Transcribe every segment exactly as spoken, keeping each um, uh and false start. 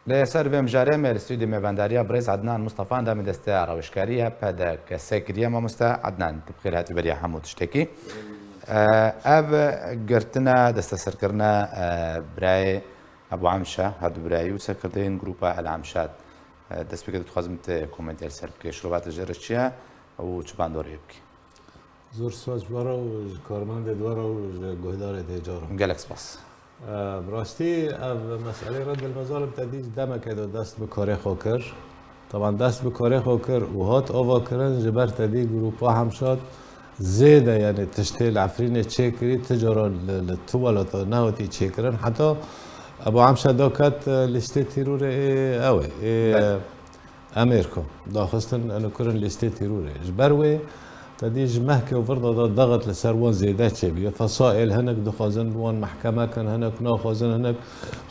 Li ser vê mijarê me li stûdyo mêvendariya birêz Ednan Mustafa, endamê desteya rewişkariya P D K S kiriye. Mamoste Ednan, tu bi xêr hatî beriya hemû tiştekî. E, ev girtine, desteserkirine, e, birayê Ebu Emşa, her du birayî û serkirdeyên grupa El Emşad. E, destpêkê dixwazim te komentê li ser bikê. Şirova te jê re çi ye û çi bandorê bikî? Zor spas ji we re û ji karmendê di we re û ji guhdarê dê caran. Gelek spas. Bi rastî ev meselê Reddil Mezalim te dî demeke de dest bi karê xwe kir. Teban dest bi karê xwe kir û hat avakirin, ji ber te dî grupa Hemşad zêde, yanî tiştê li Efrînê çêkirî, ti cara li, li tu welata nehatî çêkirin. Heta Ebu Hemşad da ket, e, lîstê tîrorê ê ew ê, ê, Belê. Amerîka daxistin, eno kirin lîstê tîrorê. Ji ber wê te dî ji mehkê û virda de dexit li ser wan zêde çêbûye. Fesaîl hinek dixwazin wan mehkeme kin, hinek naxwazin, hinek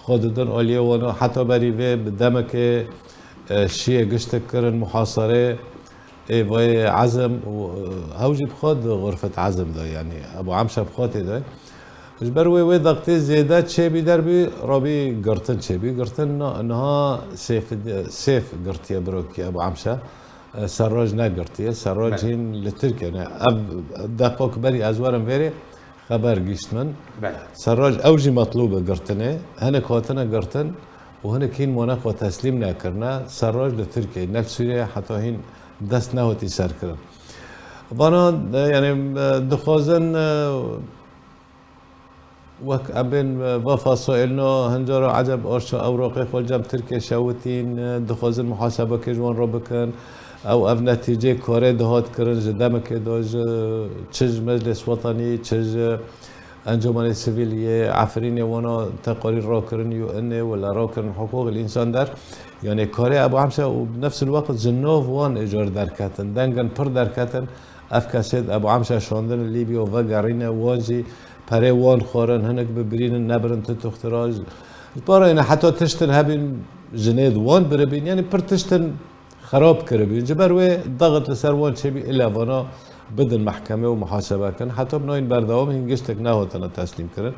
xwe didin aliyê wan. Heta berî vê bi demekê, e, şiyê giştek kirin muhasere, ê vayê ezm û, e, hew jî bi xwe di xurfet ezm de, yanî Ebu Emşa bi xwe tê de. Ji ber wê, wê dextê zêde çêbî derbî, rabî girtin çêbî. Girtin na-, niha sêf, sêf girtiye birokî Ebu Emşa. E, Serraj negirtiye. Serraj Belê. Hîn li Tirkiye ne. Ev deqok berî ez werim vêrê xeber gişt min. Belê. Serraj ew jî metlûb e girtinê. Hinek hatine girtin û hinek hîn wana xwe teslîm nekirine. Serraj li Tirkiye, ne li Sûriye heta hîn dest nehatî serkirin. Vana, e, yanî, e, dixwazin, e, Wek em bên, e, va Fasoêlno, hincara eceb arşa ewroqê xwe cem Tirkê şewitîn, e, dixwazin muhasebekê ji wan re bikin. Ew ev netîcê karê dihat kirin ji demekê de ji çi ji Meclês Wetanî, çi ji Encûmenê Sivîl yê Efrînê wana teqarîr rakirin, U N ê wila rakirin hiqûqil însan der. Yanî karê Ebu Hemşe û bi nefsil weqt ji nav wan ê car derketin. Dengin pir derketin. Ev kesê di Ebu Emşa şandin li Lîbya vegerîne, wan jî perê wan xwarin, hinek bibirînin, nebirin tu tuxtira. Ji, ji barayê ne heta tiştin hebîn jinê di wan biribîn, yanî pir tiştin xerab kiribîn. Ji ber wê dexit li ser wan çêbî, île vana bidin mehkemê û muhasebe kin. Heta bi nayîn berdewam hîn giştek nehatine teslîm kirin.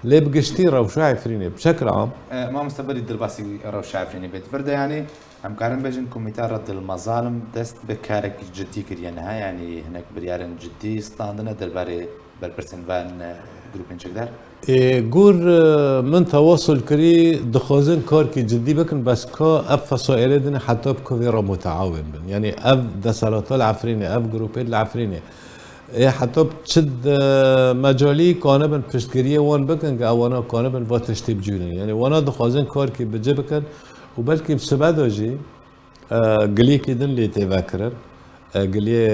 Lê bi giştî rewşa Efrînê bi şekil am. E, mamoste berî derbasî rewşa Efrînê bêt vir de, yanî em karin bêjin Komîta Reddil Mezalim dest bi karekî cidî kiriye niha, yanî hinek biryarên cidî standine derbarê berpirsên van, e, grûpên çekdar? Ê, gor, e, min tewasul kirî, dixwazin karkî cidî bikin, bes ka ev fesaîlê dine heta bi kovê re muteawin bin. Yanî ev desthilata li Efrînê, ev grûpê li Efrînê. Ê, heta çi de mecalî kanibin piştgiriyê wan bikin, ke ewana kanibin va tiştî bicûnin. Yanî wana dixwazin karkî bi ci bikin û belkî sibe de jî, e, giliyekî din lê tê vekirin. E, giliyê,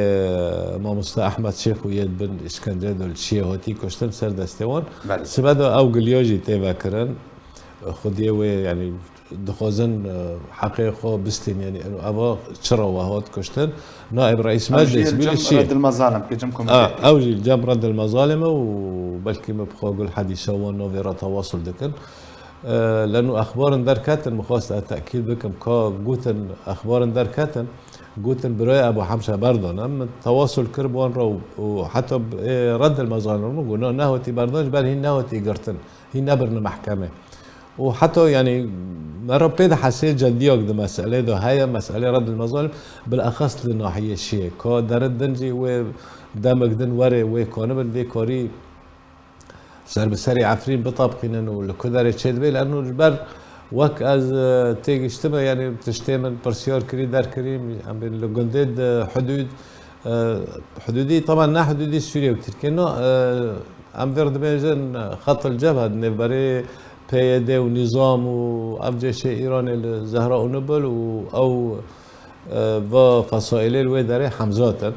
e, mamoste Ehmed Şêx û yê bin îşkence de li çiyê hatî kuştin ser destê wan. Belê. Sibe de ew giliya jî tê vekirin. Xwediyê wê, yanî, dixwazin, e, heqê xwe bistînin, yanî, eva çira we hat kuştin? Naib Reis Meclis bî li Şîr. Reddil Mezalim, ke cem komîtê. A, ew jî li cem Reddil Mezalim e û belkî me bi xwe gul hedîsa wan navê re tewasul dikin. E, leno exbarin derketin, min xwest ez tekîd bikim, ka gotin exbarin derketin, gotin birayê Ebu Hemşe berdane, min tewasul kir bi wan re û, û heta, e, Reddil Mezalim min got, na, nehatî berdan, ji ber hîn nehatî girtin, hîn nebirine mehkemê. û heta, yanî, me re pê dihesê cediyak di meselê de heye, meselê Reddil Mezalim, bilexes li nahiyê Şiyê. Ka derin din jî wê demek din were, wê kanibin vê karî ser bi serê Efrîn bitapqînin û li ku derê çêdibe, leno ji ber wek ez, e, têgiştime, yanî tiştê min pirsiyar kirî, derkirî, em bên li gundê di hudûd, e, hudûdî, teban ne hudûdî Sûriye û Tirkiye, no, e, em vê re dibêjin, e, xetil cebhe di nêvberê P Y D û nîzam û ev cêşê Îranê li Zehra û Nubul û ew, e, va fesaîlê li wê derê hemzat in.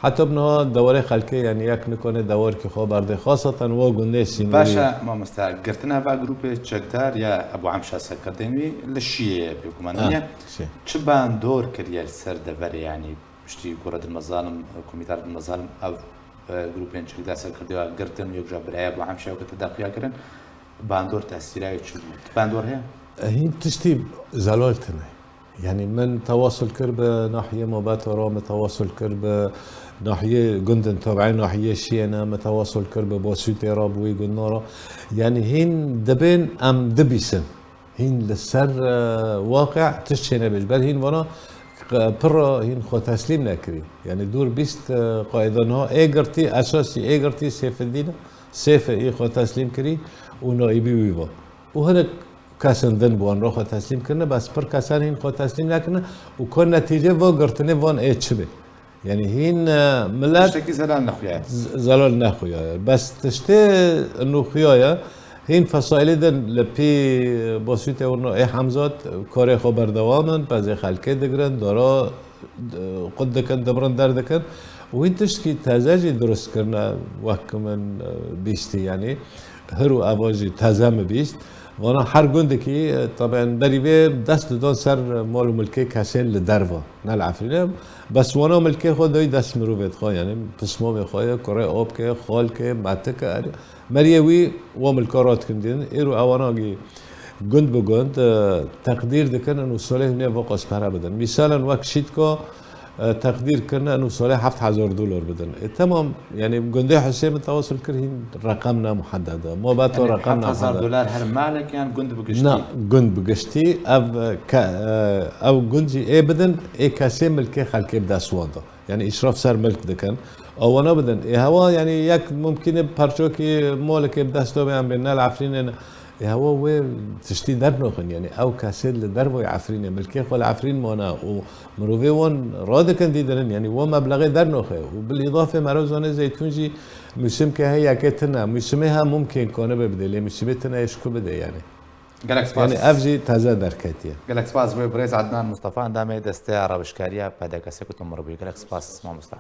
Heta bi niha dewarê xelkê, yanî yek nikane dewarkî xwe berdê, xaseten wa gundê sînorî. Baş e, mamoste, girtina va grûpê çekdar ya Ebu Emşa serkirdên wî li Şiyê ye, bêguman Ha, niye? Şiyê. Çi bandor kiriye li ser deverê, yanî piştî ku Reddil Mezalim, Komîta Reddil Mezalim ev, e, grûpên çekdar serkirdiya girtin, yek ji biraya Ebu Emşa ku te daxuya kirin, bandor tesîrayê çi bû? Bandor heye? E, hîn tiştî zelal tine. Yanî min tewasul kir bi nahiyê Mabeta re, min tewasul kir bi nahiyê gundin tabiî nahiyê Şiyê ne, min tewasul kir bi Basûtê re, bi wî gundin re. Yanî hîn dibên em dibîsin. Hîn li ser, e, waqî tişt çênebê. Ji ber hîn vana, e, pirra hîn xwe teslîm nekirî. Yanî dûr bîst, e, qaîda niha ê girtî, esasî ê girtî Sêfidîn e. Sêfe ê xwe teslîm kirî û naîbî wî va. Û hinek kesên din bi wan re xwe teslîm kirine, bes pir kesan hîn xwe teslîm nekirine û ka netîce va girtinê van ê çi be. Yanî hîn, e, milet Tiştekî zelal nexuyaye. Z-, zelal nexuyaye. Bes tiştê nûxiyaye, hîn fesaîlê din li pî Basûtê û ê Hemzat karê xwe berdewam in, pezê xelkê digirin, dara, e, qut dikin, dimirin derdikin. Û hîn tiştkî teze jî dirust kirine, wek min, e, bîstî, yanî hir û eva jî teze min bîst. Vana her gundekî, e, taben berî vê dest didan ser mal û milkê kesên li derva, ne li Efrînê. Bes wana milkê xwe dayî dest mirovê dixwe, yanî pismamê xwe ye, kurê opkê, xalkê, metikê, er-, meriyê wî wa milka radikin dîn. Îro ewana gî gund bi gund, e, teqdîr dikin û solê hûnê va qas pere bidin. Mîsalen wek Şîtka, e, teqdîr kirine û solê heft hezar dolar bidin. E, temam, yanî gundê Husê min tewasul kir hîn reqem ne muhedded e. Mabeta Yanî reqem heft hezar ne muhedded. Dolar her malek yan gund bi giştî? Na, gund bi giştî. Ev, e, ke-, e, ew gund jî ê bidin, ê kesê milkê xelkê bi dest wan de. Yanî îşraf ser milk dikin. Ewana bidin. Ê hewa, yanî yek mumkîne parçokî molekê bi dest de be yan bê, ne li Efrînê ne. Ê hewa wê tiştî dernoxin. Yanî ew kesê li dervayê Efrînê, milkê xwe li Efrîn mane û mirovê wan radikin dîdirin. Yanî wa meblexê dernoxe. Û bil îdafê mero zanê zeytûn jî mûsimkê heye yekê tune. Mûsimê he mumkên kanibe bidê, lê mûsimê tune yê ji ku bidê yanî. Gelek spas. Yanî ev jî teze derketiye. Gelek spas bo birêz Adnan Mustafa, endamê desteya rewişkariya P D K S ku tu mir bûyî. Gelek spas mamosta.